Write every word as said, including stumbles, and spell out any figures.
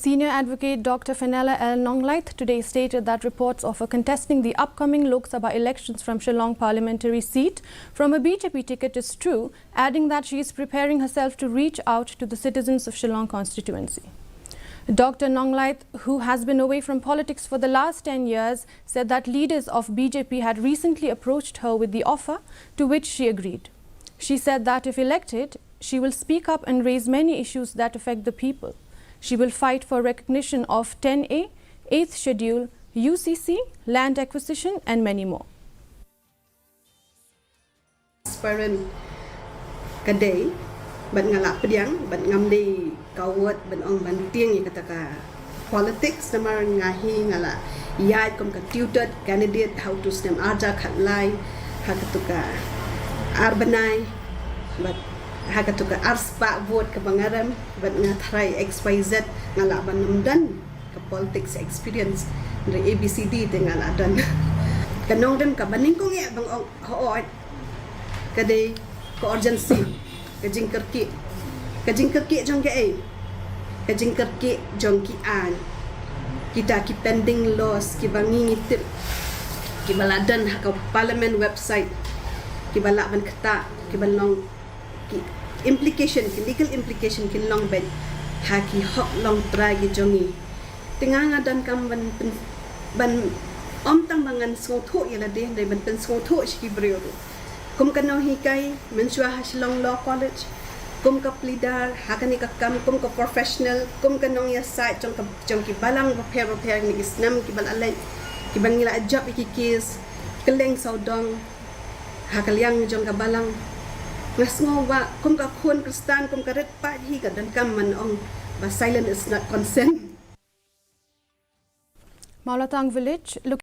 Senior Advocate Doctor Fenella L Nonglait today stated that reports of her contesting the upcoming Lok Sabha elections from Shillong parliamentary seat from a B J P ticket is true, adding that she is preparing herself to reach out to the citizens of Shillong constituency. Doctor Nonglait, who has been away from politics for the last ten years, said that leaders of B J P had recently approached her with the offer, to which she agreed. She said that if elected, she will speak up and raise many issues that affect the people. She will fight for recognition of ten A, eighth Schedule, U C C, land acquisition, and many more. Transparent ka dei, bad nga la pdiang, bad ngam dei ka wot ban ong ban tieng ïa kata ka politics, namar nga hi nga la ïaid kum ka tutored candidate ha u tu snem arhajar khatlai, ha katu ka ar bnai, bad ha katu ka ar spah vote kaba nga rem, bad nga tharai X Y Z nga la ban ym don ka politics experience, hynrei A B C D te nga la don. Ka nongrim kaba nyngkong eh ban ong hooid, ka dei ka urgency, ka jingkyrkieh. Ka jingkyrkieh jong kaei? Ka jingkyrkieh jong ki aiñ, kita ki pending laws kiba ngi ngi tip, kiba la don ha ka Parliament website, kiba lah ban ktah, kiba long ki implication, ki legal implication kin long beit ha ki hok longtrai ki jong ngi. Te nga nga donkam ban pyn, ban ym tang ba ngan sngewthuh ïa lade, hynrei ban pynsngewthuh sha ki briew ruh. Kum ka nonghikai mynshuwa ha Shillong Law College, kum ka pleader ha kane ka kam, kum ka professional, kum ka nongïasaid jong ka, jong ki balang bapher bapher, kine ki snem kiba la leit, kiba ngi la jop ïa ki case kylleng sawdong ha ka liang jong ka balang. Nga sngew ba kum ka khun Khristan, kum ka rit paid hi, nga donkam ban ong ba silence is not consent. Mawlatang Village, look